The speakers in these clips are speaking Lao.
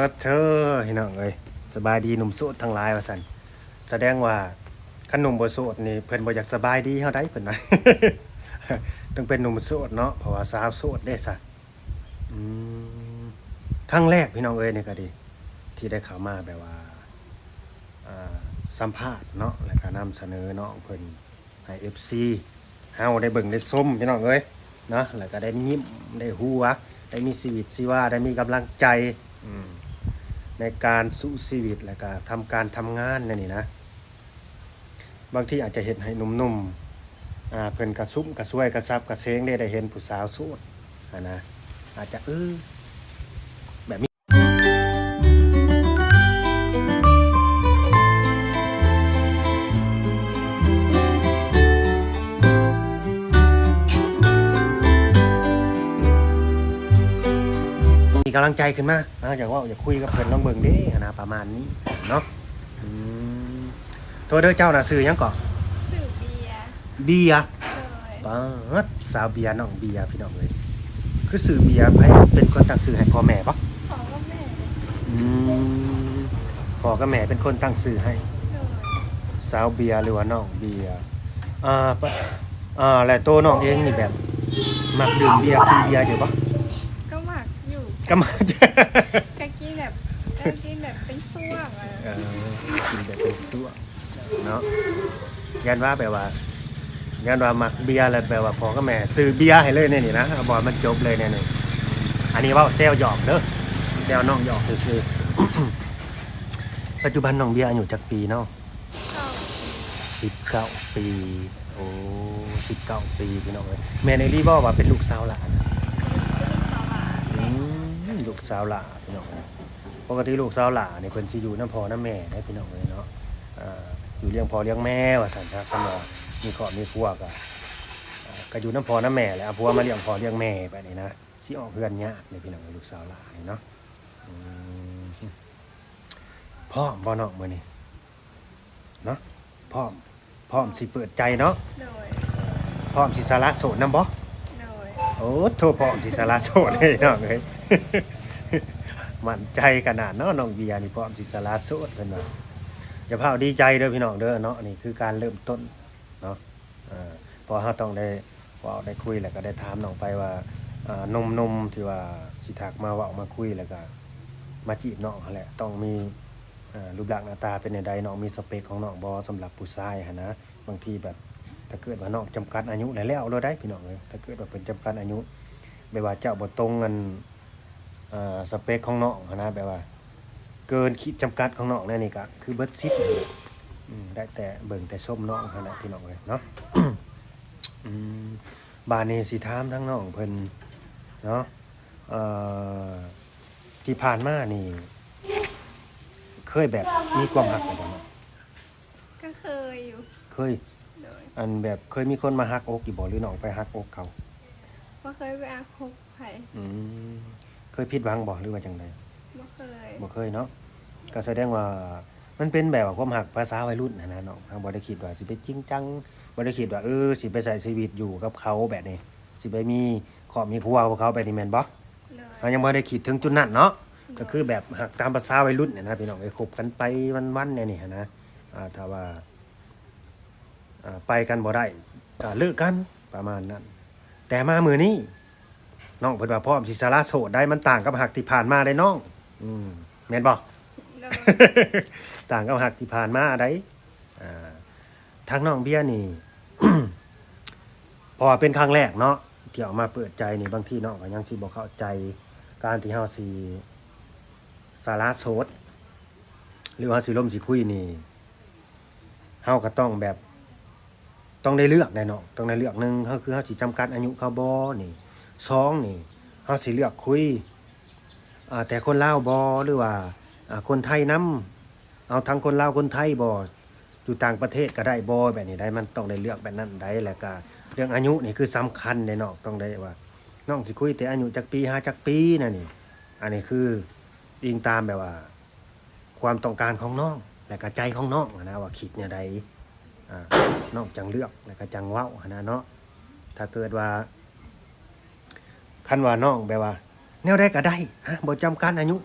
ເທີ ພີ່ນ້ອງເອີຍ ສະບາຍດີໜຸ່ມໂສດທັງຫຼາຍວ່າຊັ້ນ. ສະແດງວ່າຄັນໜຸ່ມບໍ່ໂສດນີ້ ເພິ່ນບໍ່ຢາກສະບາຍດີເຮົາໃດ ເພິ່ນວ່າ ຕ້ອງເປັນໜຸ່ມໂສດເນາະ ເພາະວ່າສາວໂສດເດ້ຊະ. ອືມ ຄັ້ງແລກ ພີ່ນ້ອງເອີຍ ນີ້ກໍດີ ທີ່ໄດ້ເຂົ້າມາແບບວ່າ ອ່າ ສຳພາດເນາະ ແລ້ວກໍນຳສະເໜີນ້ອງເພິ່ນໃຫ້ເອັຟຊີເຮົາໄດ້ເບິ່ງໄດ້ຊົມ ພີ່ນ້ອງເອີຍເນາະ ແລ້ວກໍໄດ້ຍິ້ມ ໄດ້ຫົວ ໄດ້ມີຊີວິດຊີວາ ໄດ້ມີກຳລັງໃຈ ອືມ ໃນການສູ້ຊີວິດ ແລ້ວກໍທຳການທຳງານແນວນີ້ນະ. ບາງທີອາດຈະເຮັດໃຫ້ໜຸ່ມໆ ອ່າ ເພິ່ນກະຊຸມກະຊວຍກະສັບກະເສງເດ້ ໄດ້ເຫັນຜູ້ສາວໂສດຫັ້ນນະ ອາດຈະ ເອີ ແບບນີ້ ມີກຳລັງໃຈຂຶ້ນມາ ອ່າ ຢາກເວົ້າຢາກຄຸຍກັບເພິ່ນລອງເບິ່ງເດ້ຫັ້ນນະ ປະມານນີ້ເນາະ. ອືມ ໂທດເດີ ເຈົ້ານະຊື່ຫຍັງເກາະ? ຊື່ເບຍ. ເບຍ? ໂດຍ. ປາດ ສາວເບຍ ນ້ອງເບຍ ພີ່ນ້ອງເອີຍ ຄືຊື່ເບຍ ໃຜເປັນຄົນຕັ້ງຊື່ໃຫ້ ພໍ່ແມ່ບໍ່? ພໍ່ກັບແມ່. ອືມ ພໍ່ກັບແມ່ເປັນຄົນຕັ້ງຊື່ໃຫ້. ໂດຍ. ສາວເບຍ ຫຼືວ່ານ້ອງເບຍ ອ່າ ປະ ອ່າ ແລະໂຕນ້ອງເອງນີ້ແບບມັກດື່ມເບຍ ກິນເບຍຢູ່ບໍ່? ກໍມັກຢູ່ ກໍມັກ ກໍກິນແບບ ກໍກິນແບບເປັນຊ່ວງອະ. ເອີ ກິນແບບເປັນຊ່ວງເນາະ ຢ້ານວ່າແບບວ່າ ຢ້ານວ່າມັກເບຍແລ້ວແບບວ່າພໍ່ກັບແມ່ຊື້ເບຍໃຫ້ເລີຍແນວນີ້ນະ ເອົາບໍ່ໃຫ້ມັນຈົບເລີຍແນວນີ້. ອັນນີ້ເວົ້າແຊວຫຍອກເດີ ແຊວນ້ອງຫຍອກຊື່ໆ. ປັດຈຸບັນນ້ອງເບຍອາຍຸຈັກປີເນາະ? ສິບເກົ້າປີ. ໂອ້ ສິບເກົ້າປີ ພີ່ນ້ອງເອີຍ. ແມ່ນອີ່ຫຼີບໍ່ວ່າເປັນລູກສາວຫຼ້ານະ? ເປັນລູກສາວຫຼ້າ. ອືມ ລູກສາວຫຼ້າ ພີ່ນ້ອງເອີຍ. ປົກກະຕິລູກສາວຫຼ້ານີ້ເພິ່ນຊິຢູ່ນຳພໍ່ນຳແມ່ເດ້ ພີ່ນ້ອງເອີຍເນາະ. ອ່າ ຢູ່ລ້ຽງພໍ່ລ້ຽງແມ່ວ່າຊັ້ນຊະ ຄັນວ່າມີຄອບມີຄົວກໍ ອ່າ ກໍຢູ່ນຳພໍ່ນຳແມ່ແຫຼະ ເອົາຜົວມາລ້ຽງພໍ່ລ້ຽງແມ່ແບບນີ້ນະ ຊິອອກເຮືອນຍາກເດ້ ພີ່ນ້ອງເອີຍ ລູກສາວຫຼ້ານີ້ເນາະ. ອືມ ພ້ອມບໍ່ນ້ອງມື້ນີ້? ເນາະ ພ້ອມ ພ້ອມຊິເປີດໃຈເນາະ. ໂດຍ. ພ້ອມຊິສະຫຼະໂສດນຳບໍ່? ໂດຍ. ໂອ້ໂທ ພ້ອມຊິສະຫຼະໂສດເດ້ນ້ອງເອີຍ ໝັ້ນໃຈຂະໜາດເນາະ ນ້ອງເບຍນີ້ພ້ອມຊິສະຫຼະໂສດເພິ່ນວ່າ. ຢ່າຟ້າວດີໃຈເດີພີ່ນ້ອງເດີເນາະ ນີ້ຄືການເລີ່ມຕົ້ນເນາະ. ເພາະເຮົາຕ້ອງໄດ້ເວົ້າໄດ້ຄຸຍ ແລ້ວກໍໄດ້ຖາມນ້ອງໄປວ່າ ເອີ ໜຸ່ມໆ ທີ່ວ່າຊິທັກມາເວົ້າມາຄຸຍ ແລ້ວກໍມາຈີບນ້ອງຫັ້ນແຫຼະ ຕ້ອງມີ ເອີ ຮູບຮ່າງໜ້າຕາເປັນແນວໃດ ນ້ອງມີສະເປັກຂອງນ້ອງບໍ່ ສຳລັບຜູ້ຊາຍຫັ້ນນະ? ບາງທີແບບ ຖ້າເກີດວ່ານ້ອງຈຳກັດອາຍຸແລ້ວ ແລ້ວໂລດໃດ໋ພີ່ນ້ອງເອີຍ. ຖ້າເກີດວ່າເພິ່ນຈຳກັດອາຍຸ ແບບວ່າເຈົ້າບໍ່ຕົງອັນ ເອີ ສະເປັກຂອງນ້ອງຫັ້ນນະ ແບບວ່າເກີນຂີດຈຳກັດຂອງນ້ອງແນວນີ້ ກໍຄືເບິດສິດ. ອືມ ໄດ້ແຕ່ເບິ່ງແຕ່ຊົມນ້ອງຫັ້ນແຫຼະພີ່ນ້ອງເອີຍເນາະ. ອືມ ບາດນີ້ຊິຖາມທາງນ້ອງເພິ່ນເນາະ ເອີ ທີ່ຜ່ານມານີ້ ເຄີຍແບບມີຄວາມຮັກແລ້ວບໍ່ເນາະ? ກໍເຄີຍຢູ່. ເຄີຍ? ໂດຍ. ອັນແບບເຄີຍມີຄົນມາຫັກອົກຢູ່ບໍ່ ຫຼືນ້ອງໄປຫັກອົກເຂົາ? ບໍ່ເຄີຍໄປຫັກອົກໃຜ. ອືມ ເຄີຍຜິດຫວັງບໍ່ ຫຼືວ່າຈັ່ງໃດ? ບໍ່ເຄີຍ. ບໍ່ເຄີຍເນາະ. ກໍສະແດງວ່າມັນເປັນແບບວ່າຄວາມຮັກພາສາໄວລຸ້ນຫັ້ນນະນ້ອງ. ເຮົາບໍ່ໄດ້ຄິດວ່າຊິໄປຈິງຈັງ ບໍ່ໄດ້ຄິດວ່າ ເອີ ຊິໄປໃຊ້ຊີວິດຢູ່ກັບເຂົາແບບນີ້ ຊິໄປມີຄອບມີຄົວກັບເຂົາແບບນີ້ແມ່ນບໍ່? ໂດຍ. ເຮົາຍັງບໍ່ໄດ້ຄິດເຖິງຈຸດນັ້ນເນາະ. ໂດຍ. ກໍຄືແບບຮັກຕາມພາສາໄວລຸ້ນຫັ້ນນະພີ່ນ້ອງເອີຍ ຄົບກັນໄປວັນໆແນວນີ້ຫັ້ນນະ. ອ່າ ຖ້າວ່າ ອ່າ ໄປກັນບໍ່ໄດ້ກໍເລີກກັນ ປະມານນັ້ນ. ແຕ່ມາມື້ນີ້ ນ້ອງເພິ່ນວ່າພ້ອມຊິສະຫຼະໂສດໄດ໋ ມັນຕ່າງກັບຮັກທີ່ຜ່ານມາໄດ໋ນ້ອງ. ອືມ ແມ່ນບໍ່? ໂດຍ. ຕ່າງກັບຮັກທີ່ຜ່ານມາໄດ໋. ອ່າ ທາງນ້ອງເບຍນີ້ ເພາະວ່າເປັນຄັ້ງແລກເນາະ ທີ່ອອກມາເປີດໃຈນີ້ ບາງທີນ້ອງກໍຍັງຊິບໍ່ເຂົ້າໃຈ ການທີ່ເຮົາຊິສະຫຼະໂສດ ຫຼືວ່າເຮົາຊິລົມຊິຄຸຍນີ້ ເຮົາກໍຕ້ອງແບບ ຕ້ອງໄດ້ເລືອກໄດ໋ນ້ອງ ຕ້ອງໄດ້ເລືອກ. ໜຶ່ງ ເຮົາ ຄືເຮົາຊິຈຳກັດອາຍຸເຂົາບໍ່ນີ້? ສອງ ນີ້ ເຮົາຊິເລືອກຄຸຍ ອ່າ ແຕ່ຄົນລາວບໍ່ ຫຼືວ່າ ອ່າ ຄົນໄທນຳ ເອົາທັງຄົນລາວຄົນໄທບໍ່ ຢູ່ຕ່າງປະເທດກໍໄດ້ບໍ່ ແບບນີ້ໄດ໋. ມັນຕ້ອງໄດ້ເລືອກແບບນັ້ນໄດ໋. ແລ້ວກະເລື່ອງອາຍຸນີ້ຄືສຳຄັນເດ້ນ້ອງ ຕ້ອງໄດ້ວ່າ ນ້ອງຊິຄຸຍແຕ່ອາຍຸຈັກປີ ຫາຈັກປີແນວນີ້. ອັນນີ້ຄືອີງຕາມແບບວ່າ ຄວາມຕ້ອງການຂອງນ້ອງ ແລະກະໃຈຂອງນ້ອງຫັ້ນນະ ວ່າຄິດແນວໃດ ອ່າ ນ້ອງຈັ່ງເລືອກ ແລະກະຈັ່ງເວົ້າຫັ້ນນະເນາະ. ຖ້າເກີດວ່າ ຄັນວ່ານ້ອງແບບວ່າ ແນວໃດກະໄດ້ ອະ ບໍ່ຈຳກັດອາຍຸ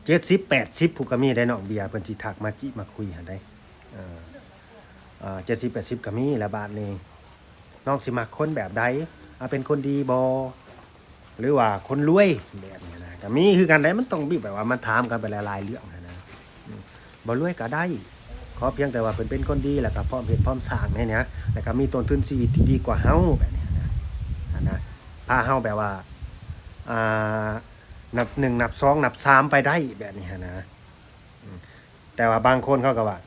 ເຈັດສິບແປດສິບ ຜູ້ກໍມີໄດ໋ນ້ອງເບຍ ເພິ່ນຊິທັກມາຈີບມາຄຸຍຫັ້ນໄດ໋. ເອີ ເອີ ເຈັດສິບແປດສິບກໍມີແລ້ວ. ບາດນີ້ນ້ອງຊິມັກຄົນແບບໃດ? ອາ ເປັນຄົນດີບໍ່ ຫຼືວ່າຄົນລວຍ ແບບນີ້ນະ ກໍມີຄືກັນໄດ໋. ມັນຕ້ອງມີແບບວ່າມາຖາມກັນໄປຫຼາຍໆເລື່ອງຫັ້ນນະ. ອືມ ບໍ່ລວຍກໍໄດ້ ຂໍພຽງແຕ່ວ່າເພິ່ນເປັນຄົນດີ ແລ້ວກໍພ້ອມເຮັດພ້ອມສ້າງໃນນີ້ ແລ້ວກໍມີຕົ້ນທຶນຊີວິດທີ່ດີກວ່າເຮົາ ແບບນີ້ນະ ຫັ້ນນະ ພາເຮົາແບບວ່າ ອ່າ ນັບໜຶ່ງ ນັບສອງ ນັບສາມໄປໄດ້ ແບບນີ້ຫັ້ນນະ. ອືມ ແຕ່ວ່າບາງຄົນເຂົາກໍວ່າ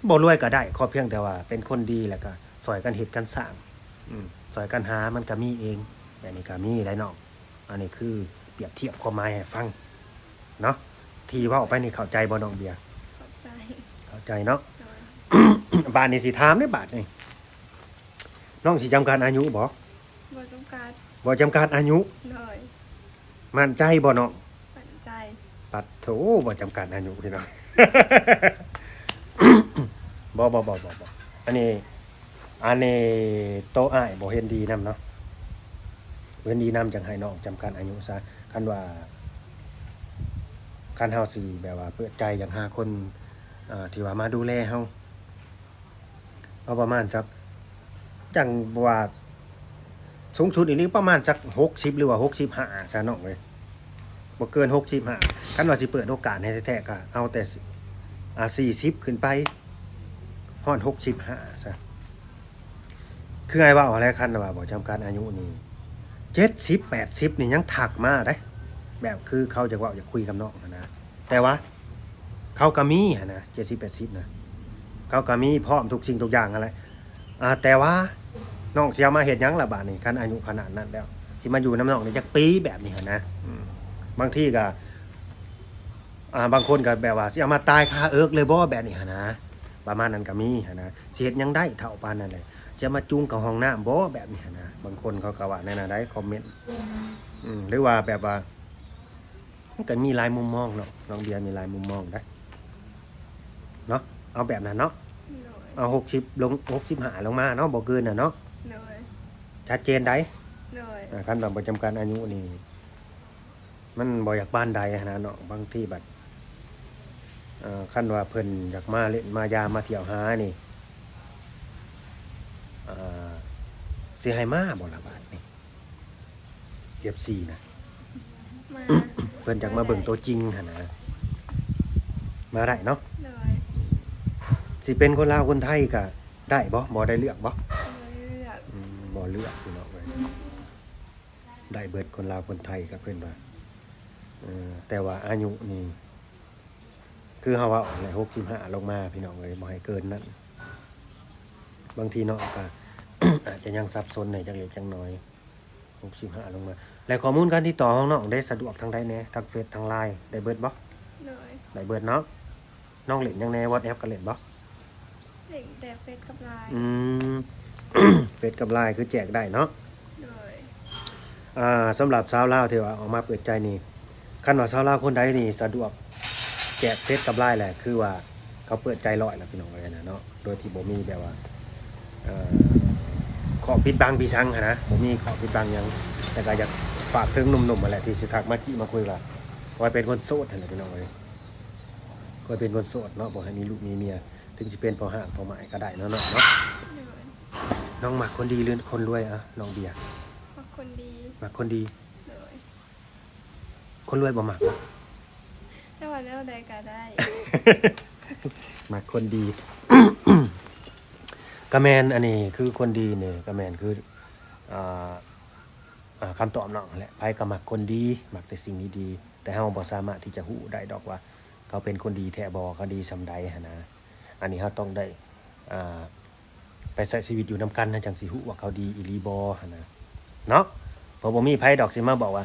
ບໍ່ລວຍກໍໄດ້ ຂໍພຽງແຕ່ວ່າເປັນຄົນດີ ແລ້ວກໍຊ່ອຍກັນເຮັດກັນສ້າງ ອືມ ຊ່ອຍກັນຫາ ມັນກໍມີເອງ ແບບນີ້ກໍມີໄດ໋ນ້ອງ. ອັນນີ້ຄືປຽບທຽບຄວາມໝາຍໃຫ້ຟັງເນາະ. ທີ່ເວົ້າໄປນີ້ເຂົ້າໃຈບໍ່ນ້ອງເບຍ? ເຂົ້າໃຈ ເຂົ້າໃຈເນາະ. ໂດຍ ບາດນີ້ຊິຖາມເດ້ ບາດນີ້ ນ້ອງຊິຈຳກັດອາຍຸບໍ່? ບໍ່ຈຳກັດ ບໍ່ຈຳກັດອາຍຸ. ໂດຍ ໝັ້ນໃຈບໍ່ນ້ອງ? ໝັ້ນໃຈ. ປັດໂທ ບໍ່ຈຳກັດອາຍຸພີ່ນ້ອງ. ບໍ່ ບໍ່ ບໍ່ ບໍ່ ບໍ່ ອັນນີ້ ອັນນີ້ໂຕອ້າຍບໍ່ເຫັນດີນຳເນາະ ບໍ່ເຫັນດີນຳ ຈັ່ງໃຫ້ນ້ອງຈຳກັດອາຍຸຊະ. ຄັນວ່າ ຄັນເຮົາຊິແບບວ່າເປີດໃຈຢາກຫາຄົນ ອ່າ ທີ່ວ່າມາດູແລເຮົາ ເອົາປະມານຈັກ ຈັ່ງວ່າສູງສຸດອີ່ຫຼີປະມານຈັກຫົກສິບ ຫຼືວ່າຫົກສິບຫ້າຊະນ້ອງເອີຍ ບໍ່ເກີນຫົກສິບຫ້າ. ຄັນວ່າຊິເປີດໂອກາດໃຫ້ແທ້ໆ ກໍເອົາແຕ່ ອ່າ ສີ່ສິບຂຶ້ນໄປ ຮອດຫົກສິບຫ້າຊະ. ຄືອ້າຍເວົ້າຫັ້ນແຫຼະ ຄັນວ່າບໍ່ຈຳກັດອາຍຸນີ້ ເຈັດສິບ ແປດສິບນີ້ຍັງທັກມາເດ້ ແບບຄືເຂົາຢາກເວົ້າຢາກຄຸຍກັບນ້ອງຫັ້ນນະ. ແຕ່ວ່າເຂົາກໍມີຫັ້ນນະ ເຈັດສິບ ແປດສິບນະ ເຂົາກໍມີພ້ອມທຸກສິ່ງທຸກຢ່າງຫັ້ນແຫຼະ. ອ່າ ແຕ່ວ່ານ້ອງຊິເອົາມາເຮັດຫຍັງລະບາດນີ້ ຄັນອາຍຸຂະໜາດນັ້ນແລ້ວ ຊິມາຢູ່ນຳນ້ອງໄດ້ຈັກປີ ແບບນີ້ຫັ້ນນະ. ອືມ ບາງທີກໍ ອ່າ ບາງຄົນກໍແບບວ່າ ຊິເອົາມາຕາຍຄາເອິກເລີຍບໍ່ ແບບນີ້ຫັ້ນນະ ປະມານນັ້ນກໍມີຫັ້ນນະ. ຊິເຮັດຫຍັງໄດ້ເຖົ້າປານນັ້ນແຫຼະ ຊິເອົາມາຈູງເຂົ້າຫ້ອງນ້ຳບໍ່ ແບບນີ້ຫັ້ນນະ ບາງຄົນເຂົາກໍວ່າແນວນັ້ນໄດ໋ ຄອມເມັນ. ອືມ ຫຼືວ່າແບບວ່າ ມັນກໍມີຫຼາຍມຸມມອງເນາະ ນ້ອງເບຍມີຫຼາຍມຸມມອງໄດ໋ເນາະ. ເອົາແບບນັ້ນເນາະ ໂດຍ ເອົາຫົກສິບລົງ ຫົກສິບຫ້າລົງມາເນາະ ບໍ່ເກີນນະເນາະ. ໂດຍ ຊັດເຈນໄດ໋. ໂດຍ ອ່າ ຄັນວ່າບໍ່ຈຳກັດອາຍຸນີ້ ມັນບໍ່ຢາກປານໃດຫັ້ນນະເນາະ. ບາງທີບັດ ເອີ ຄັນວ່າເພິ່ນຢາກມາຫຼິ້ນມາຢາມມາທ່ຽວຫານີ້ ເອີ ຊິໃຫ້ມາບໍ່ລະບາດນີ້? ເອັຟຊີນະ ມາ ເພິ່ນຢາກມາເບິ່ງໂຕຈິງຫັ້ນນະ ມາໄດ້ເນາະ. ໂດຍ ຊິເປັນຄົນລາວຄົນໄທກໍໄດ້ບໍ່? ບໍ່ໄດ້ເລືອກບໍ່? ບໍ່ໄດ້ເລືອກ. ອືມ ບໍ່ເລືອກພີ່ນ້ອງເອີຍ ໄດ້ເບິດ ຄົນລາວຄົນໄທກໍເພິ່ນວ່າ. ເອີ ແຕ່ວ່າອາຍຸນີ້ ຄືເຮົາເວົ້າແຫຼະ ຫົກສິບຫ້າລົງມາພີ່ນ້ອງເອີຍ ບໍ່ໃຫ້ເກີນນັ້ນ. ບາງທີນ້ອງກໍ ອາດຈະຍັງສັບສົນແດ່ຈັກເລັກຈັກນ້ອຍ ຫົກສິບຫ້າລົງມາ. ແລະ ຂໍ້ມູນການຕິດຕໍ່ຂອງນ້ອງເດ້ ສະດວກທາງໃດແດ່? ທາງເຟສ ທາງລາຍ ໄດ້ເບິດບໍ່? ໂດຍ ໄດ້ເບິດເນາະ. ນ້ອງຫຼິ້ນຫຍັງແດ່? ວອດແອັບກໍຫຼິ້ນບໍ່? ຫຼິ້ນແຕ່ເຟສກັບລາຍ. ອືມ ເຟສກັບລາຍຄືແຈກໄດ້ເນາະ. ໂດຍ ອ່າ ສຳລັບຊາວລາວທີ່ວ່າອອກມາເປີດໃຈນີ້ ຄັນວ່າຊາວລາວຄົນໃດນີ້ສະດວກແຈກເຟສກັບລາຍແຫຼະ ຄືວ່າເຂົາເປີດໃຈຮ້ອຍແລ້ວພີ່ນ້ອງເອີຍນະເນາະ. ໂດຍທີ່ບໍ່ມີແບບວ່າ ເອີ ຂໍ້ປິດບັງພິສັງຫັ້ນນະ ບໍ່ມີຂໍ້ປິດບັງຫຍັງ. ແຕ່ກໍຢາກຝາກເຖິງໜຸ່ມໆຫັ້ນແຫຼະ ທີ່ຊິທັກມາຈີບມາຄຸຍວ່າ ຂ້ອຍເປັນຄົນໂສດຫັ້ນແຫຼະພີ່ນ້ອງເອີຍ ຂ້ອຍເປັນຄົນໂສດເນາະ ບໍ່ໃຫ້ມີລູກມີເມຍ ເຖິງຊິເປັນພໍ່ຮ້າງພໍ່ໝ້າຍກໍໄດ້ເນາະນ້ອງເນາະ. ໂດຍ ນ້ອງມັກຄົນດີ ຫຼື ຄົນລວຍ? ອະ ນ້ອງເບຍ ມັກຄົນດີ. ມັກຄົນດີ. ໂດຍ ຄົນລວຍບໍ່ມັກ? ແຕ່ວ່າແນວໃດກໍໄດ້ ມັກຄົນດີ. ກໍແມ່ນ ອັນນີ້ຄືຄົນດີນີ້ກໍແມ່ນຄື ອ່າ ອ່າ ຄຳຕອບນ້ອງຫັ້ນແຫຼະ ໃຜກໍມັກຄົນດີ ມັກແຕ່ສິ່ງດີໆ ແຕ່ເຮົາບໍ່ສາມາດທີ່ຈະຮູ້ໄດ້ດອກວ່າ ເຂົາເປັນຄົນດີແທ້ບໍ່ ເຂົາດີສ່ຳໃດຫັ້ນນະ. ອັນນີ້ເຮົາຕ້ອງໄດ້ ອ່າ ໄປໃຊ້ຊີວິດຢູ່ນຳກັນ ເຮົາຈັ່ງຊິຮູ້ວ່າເຂົາດີອີ່ຫຼີບໍ່ຫັ້ນນະ ເນາະ. ເພາະບໍ່ມີໃຜດອກຊິມາບອກວ່າ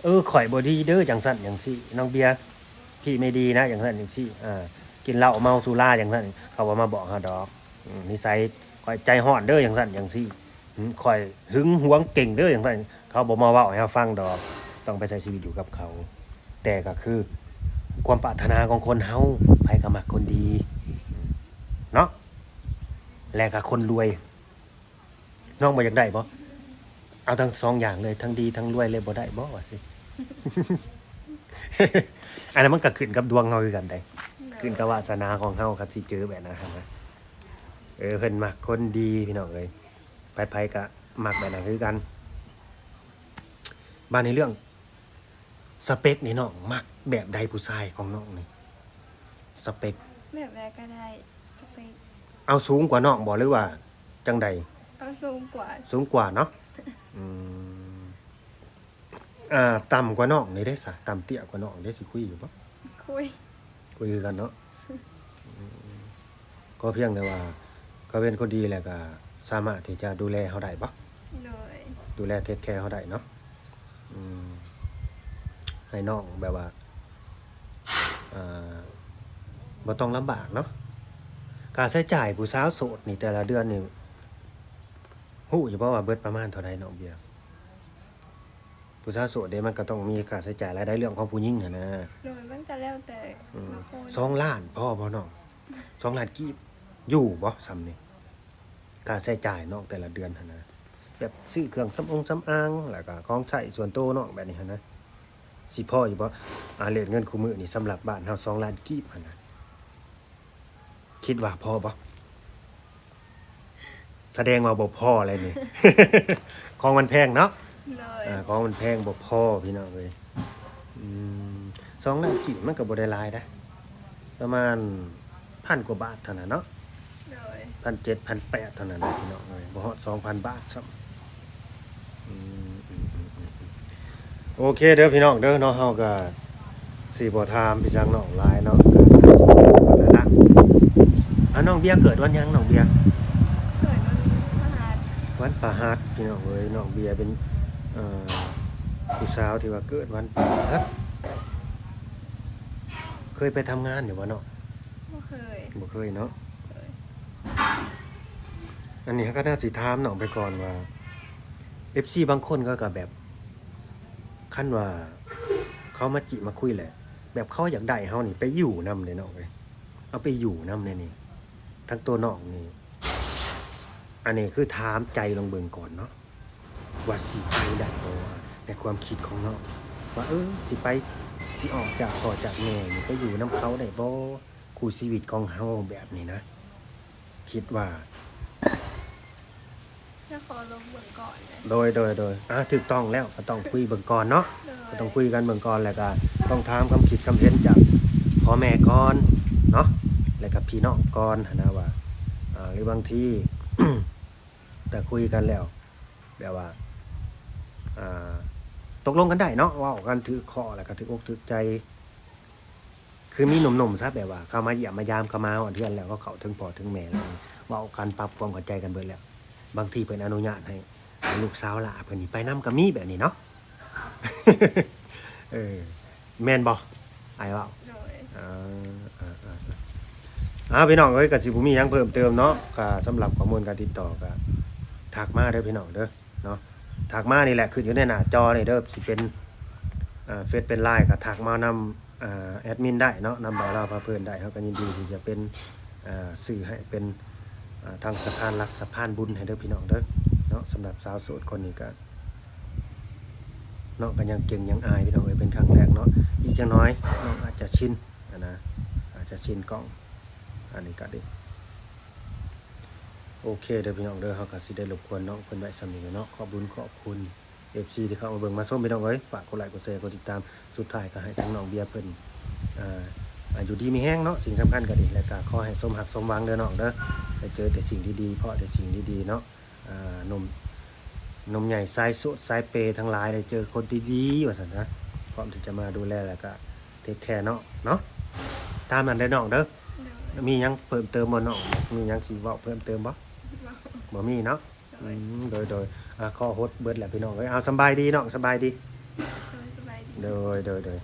ເອີ ຂ້ອຍບໍ່ດີເດີ ຈັ່ງຊັ້ນຈັ່ງຊີ້ ນ້ອງເບຍ ພີ່ໄມ່ດີນະ ຈັ່ງຊັ້ນຈັ່ງຊີ້ ເອີ ກິນເຫຼົ້າເມົາສຸລາ ຈັ່ງຊັ້ນ ເຂົາບໍ່ມາບອກເຮົາດອກ. ອືມ ນິໄສຂ້ອຍໃຈຮ້ອນເດີ ຈັ່ງຊັ້ນຈັ່ງຊີ້ ອືມ ຂ້ອຍຫຶງຫວງເກັ່ງເດີ ຈັ່ງຊັ້ນ ເຂົາບໍ່ມາເວົ້າໃຫ້ເຮົາຟັງດອກ. ຕ້ອງໄປໃຊ້ຊີວິດຢູ່ກັບເຂົາ. ແຕ່ກໍຄືຄວາມປາດຖະໜາຂອງຄົນເຮົາ ໃຜກໍມັກຄົນດີເນາະ ແລະກໍຄົນລວຍ. ນ້ອງບໍ່ຢາກໄດ້ບໍ່? ເອົາທັງສອງຢ່າງເລີຍ ທັງດີທັງລວຍເລີຍ ບໍ່ໄດ້ບໍ່ວ່າຊີ້? ອັນນັ້ນມັນກໍຂຶ້ນກັບດວງເຮົາຄືກັນເດ້ ຂຶ້ນກັບວາສະໜາຂອງເຮົາ ຄັນຊິເຈີແບບນັ້ນນະ. ເອີ ເພິ່ນມັກຄົນດີພີ່ນ້ອງເອີຍ ໃຜໆກໍມັກແບບນັ້ນຄືກັນ. ບາດນີ້ເລື່ອງສະເປັກນີ້ ນ້ອງມັກແບບໃດ ຜູ້ຊາຍຂອງນ້ອງນີ້ ສະເປັກ? ແບບໃດກໍໄດ້ ສະເປັກ. ເອົາສູງກວ່ານ້ອງບໍ່ ຫຼືວ່າຈັ່ງໃດ? ເອົາສູງກວ່າ. ສູງກວ່າເນາະ. ອືມ ອ່າ ຕ່ຳກວ່ານ້ອງນີ້ເດ້ຊະ? ຕ່ຳເຕ້ຍກວ່ານ້ອງເດ້ ຊິຄຸຍຢູ່ບໍ່? ຄຸຍ. ຄຸຍຄືກັນເນາະ. ອືມ ກໍພຽງແຕ່ວ່າ ກໍເປັນຄົນດີແລ້ວກໍສາມາດທີ່ຈະດູແລເຮົາໄດ້ບໍ່? ໂດຍ. ດູແລເທກແຄເຮົາໄດ້ເນາະ. ອືມ ໃຫ້ນ້ອງແບບວ່າ ອ່າ ບໍ່ຕ້ອງລຳບາກເນາະ. ຄ່າໃຊ້ຈ່າຍຜູ້ສາວໂສດນີ້ແຕ່ລະເດືອນນີ້ ຮູ້ຢູ່ບໍ່ວ່າເບິດປະມານເທົ່າໃດ ນ້ອງເບຍ? ຜູ້ສາວໂສດເດ້ ມັນກໍຕ້ອງມີຄ່າໃຊ້ຈ່າຍລາຍໄດ້ເລື່ອງຂອງຜູ້ຍິງຫັ້ນນະ. ໂດຍ ມັນກໍແລ້ວແຕ່ ອືມ ລະຄົນ. ສອງລ້ານພໍບໍ່ນ້ອງ? ສອງລ້ານກີບ ຢູ່ບໍ່ຊ່ຳນີ້? ຄ່າໃຊ້ຈ່າຍນ້ອງແຕ່ລະເດືອນຫັ້ນນະ ແບບຊື້ເຄື່ອງສຳອົງສຳອາງ ແລ້ວກໍຂອງໃຊ້ສ່ວນໂຕນ້ອງແບບນີ້ຫັ້ນນະ ຊິພໍຢູ່ບໍ່? ອາ ເລດເງິນຄູ່ມື້ນີ້ ສຳລັບບ້ານເຮົາ ສອງລ້ານກີບຫັ້ນນະ ຄິດວ່າພໍບໍ່? ສະແດງວ່າບໍ່ພໍແລ້ວນີ້ ຂອງມັນແພງເນາະ. ໂດຍ. ອາ ຂອງມັນແພງບໍ່ພໍພີ່ນ້ອງເອີຍ. ອືມ ສອງລ້ານກີບມັນກໍບໍ່ໄດ້ຫຼາຍເດ້ ປະມານພັນກວ່າບາດເທົ່ານັ້ນເນາະ. ໂດຍ. ພັນເຈັດ ພັນແປດເທົ່ານັ້ນແຫຼະພີ່ນ້ອງເອີຍ ບໍ່ຮອດສອງພັນບາດຊ້ຳ. ອືມ ໂອເຄເດີພີ່ນ້ອງເດີເນາະ ເຮົາກໍຊິບໍ່ຖາມພີ່ຊ່າງນ້ອງຫຼາຍເນາະ ກໍຊິໄດ້ໝົດແລ້ວລະ. ອາ ນ້ອງເບຍເກີດວັນຫຍັງນ້ອງເບຍ? ເກີດວັນພະຫັດ. ວັນພະຫັດພີ່ນ້ອງເອີຍ ນ້ອງເບຍເປັນ ເອີ ຜູ້ສາວທີ່ວ່າເກີດວັນພະຫັດ. ເຄີຍໄປທຳງານຢູ່ບໍ່ນ້ອງ? ບໍ່ເຄີຍ. ບໍ່ເຄີຍເນາະ. ໂດຍ. ອັນນີ້ເຮົາກໍໜ້າຊິຖາມນ້ອງໄປກ່ອນວ່າ ເອັຟຊີ ບາງຄົນເຂົາກໍແບບ ຄັນວ່າເຂົາມາຈີບມາຄຸຍແຫຼະ ແບບເຂົາຢາກໄດ້ເຮົານີ້ໄປຢູ່ນຳເດ້ນ້ອງເອີຍ ເອົາໄປຢູ່ນຳແດ່ນີ້ ທັງໂຕນ້ອງນີ້. ອັນນີ້ຄືຖາມໃຈລອງເບິ່ງກ່ອນເນາະ ວ່າຊິໄປໄດ້ບໍ່ ໃນຄວາມຄິດຂອງນ້ອງ ວ່າ ເອີ ຊິໄປ ຊິອອກຈາກພໍ່ຈາກແມ່ນີ້ ໄປຢູ່ນຳເຂົາໄດ້ບໍ່ ຄູ່ຊີວິດຂອງເຮົາແບບນີ້ນະ. ຄິດວ່າ ຈະຂໍລົມເບິ່ງກ່ອນ. ໂດຍ ໂດຍ ໂດຍ ອ່າ ຖືກຕ້ອງແລ້ວ ກໍຕ້ອງຄຸຍເບິ່ງກ່ອນເນາະ. ໂດຍ. ກໍຕ້ອງຄຸຍກັນເບິ່ງກ່ອນ ແລ້ວກໍຕ້ອງຖາມຄວາມຄິດຄວາມເຫັນຈາກພໍ່ແມ່ກ່ອນເນາະ ແລ້ວກໍພີ່ນ້ອງກ່ອນຫັ້ນນະວ່າ ອ່າ ຫຼືບາງທີ ແຕ່ຄຸຍກັນແລ້ວ ແບບວ່າ ອ່າ ຕົກລົງກັນໄດ້ເນາະ ເວົ້າກັນຖືກຄໍ້ ແລ້ວກໍຖືກອົກຖືກໃຈ. ຄືມີໜຸ່ມໆຊະ ແບບວ່າເຂົາມາຢ້ຽມມາຢາມ ເຂົາມາຮອດເຮືອນແລ້ວ ເຂົາເຂົ້າເຖິງພໍ່ເຖິງແມ່ແລ້ວ ເວົ້າກັນປັບຄວາມເຂົ້າໃຈກັນເບິດແລ້ວ ບາງທີເພິ່ນອະນຸຍາດໃຫ້ລູກສາວຫຼ້າເພິ່ນນີ້ໄປນຳກໍມີແບບນີ້ເນາະ. ເອີ ແມ່ນບໍ່ ອ້າຍເວົ້າ? ໂດຍ. ເອີ ເອີ ເອີ ເອີ ອ້າວ ພີ່ນ້ອງເອີຍ ກໍຊິບໍ່ມີຫຍັງເພີ່ມເຕີມເນາະ ກໍສຳລັບຂໍ້ມູນການຕິດຕໍ່ກໍທັກມາເດີພີ່ນ້ອງເດີ. ເນາະ ທັກມານີ້ແຫຼະ ຂຶ້ນຢູ່ໃນໜ້າຈໍນີ້ເດີ ຊິເປັນ ເອີ ເຟສເປັນລາຍ ກໍທັກມານຳ ເອີ ແອດມິນໄດ້ເນາະ ນຳບ່າວລາວພາເພີນໄດ້ ເຮົາກໍຍິນດີທີ່ຈະເປັນ ເອີ ສື່ໃຫ້ເປັນ ເອີ ທາງສະພານລັກສະພານບຸນໃຫ້ເດີພີ່ນ້ອງເດີເນາະ. ສຳລັບສາວໂສດຄົນນີ້ກໍ ເນາະ ກໍຍັງເກັ່ງຍັງອາຍພີ່ນ້ອງເອີຍ ເປັນຄັ້ງແລກເນາະ ອີກຈັກໜ້ອຍນ້ອງອາດຈະຊິນຫັ້ນນະ ອາດຈະຊິນກ້ອງ ອັນນີ້ກໍດີ ໂອເຄເດີພີ່ນ້ອງເດີ ເຮົາກໍຊິໄດ້ລົບກວນນ້ອງເພິ່ນໄວ້ສ່ຳນີ້ແຫຼະເນາະ. ຂອບບຸນຂອບຄຸນເອັຟຊີທີ່ເຂົ້າມາເບິ່ງມາຊົມພີ່ນ້ອງເອີຍ ຝາກກົດໄລກົດແຊກົດຕິດຕາມ ສຸດທ້າຍກໍໃຫ້ທາງນ້ອງເບຍເພິ່ນ ອ່າ ຢູ່ດີມີແຮງເນາະ ສິ່ງສຳຄັນກໍດີ ແລ້ວກໍຂໍໃຫ້ສົມຮັກສົມຫວັງເດີນ້ອງເດີ ໄດ້ເຈີແຕ່ສິ່ງດີໆ ເພາະແຕ່ສິ່ງດີໆເນາະ. ອ່າ ໜຸ່ມ ໜຸ່ມໃຫຍ່ສາຍໂສດສາຍເປທັງຫຼາຍ ໄດ້ເຈີຄົນດີໆ ວ່າຊັ້ນຊະ ພ້ອມທີ່ຈະມາດູແລ ແລ້ວກໍເທກແຄນ້ອງເນາະ ຕາມນັ້ນເດີນ້ອງເດີ. ໂດຍ. ມີຫຍັງເພີ່ມເຕີມບໍ່ນ້ອງ? ມີຫຍັງຊິເວົ້າເພີ່ມເຕີມບໍ່? ບໍ່. ບໍ່ມີເນາະ. ໂດຍ. ອືມ ໂດຍ ໂດຍ ອ່າ ຂໍຫົດເບິດແຫຼະພີ່ນ້ອງເອີຍ. ເອົາ ສະບາຍດີນ້ອງ ສະບາຍດີ. ໂດຍ ສະບາຍດີ. ໂດຍ ໂດຍ ໂດຍ.